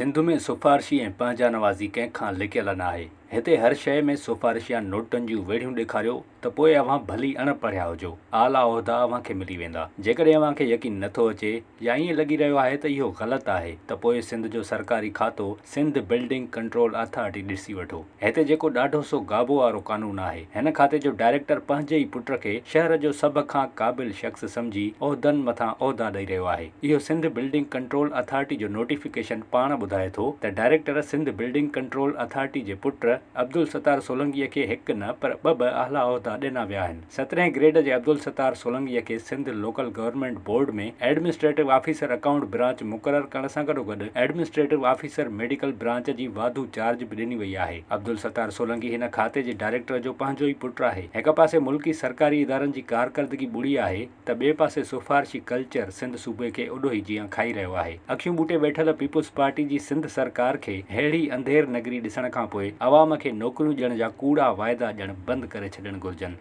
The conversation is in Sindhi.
سنڌ ۾ سفارشي ۽ پنهنجا نوازي ڪنهن کان لڪيل ناهي. هتي هر شيء ۾ سفارش يا نوٽن جون ويڙهيون ڏيکاريو ته پوء اوهان ڀلي اڻ پڙهيا هجو، اعليٰ عهدا اوهان کي ملي ويندا. جيڪڏهن اوهان کي يقين نه ٿو اچي يا ائين لڳي رهيو آهي ته اهو غلط آهي ته پوء سنڌ جو سرڪاري کاتو سنڌ بلڊنگ ڪنٽرول اٿارٽي ڏسي وٺو. هتي جيڪو ڏاڍو سو گابو وارو قانون آهي. هن کاتي جو ڊائريڪٽر پنهنجي ئي پٽ کي شهر جو سڀ کان قابل شخص سمجهي عهدن مٿان عهدا ڏئي رهيو آهي. اهو سنڌ بلڊنگ ڪنٽرول اٿارٽي جو نوٽيفڪيشن پاڻ ٻڌائي ٿو ته director Sindh building control authority جي پٽ عبدالستار سولنگيء کي هڪ نه پر ٻه ٻه اعليٰ عهدا ڏنا ويا آهن. سترهين گريڊ جي عبدالستار سولنگيء کي Sindh local government board ۾ administrative officer account branch مقرر ڪرڻ سان گڏوگڏ ايڊمنسٽريٽو آفيسر ميڊيڪل برانچ جي واڌو چارج به ڏني وئي آهي. عبدالستار سولنگي هن کاتي جي ڊائريڪٽر جو پنهنجو ئي پٽ آهي. هڪ پاسي ملڪي سرڪاري ادارن جي ڪارڪردگي ٻڙي آهي، ته ٻئي پاسي سفارشي ڪلچر سنڌ صوبي کي اڏوهي جيان کائي رهيو آهي. اکيون ٻوٽي ويٺل پيپلز پارٽي جي سنڌ سرڪار کي ههڙي انڌير نگري ڏسڻ کانپوء عوام کي نوڪريون ڏيڻ جا ڪوڙا واعدا ڏيڻ بند ڪري ڇڏڻ گهرجن.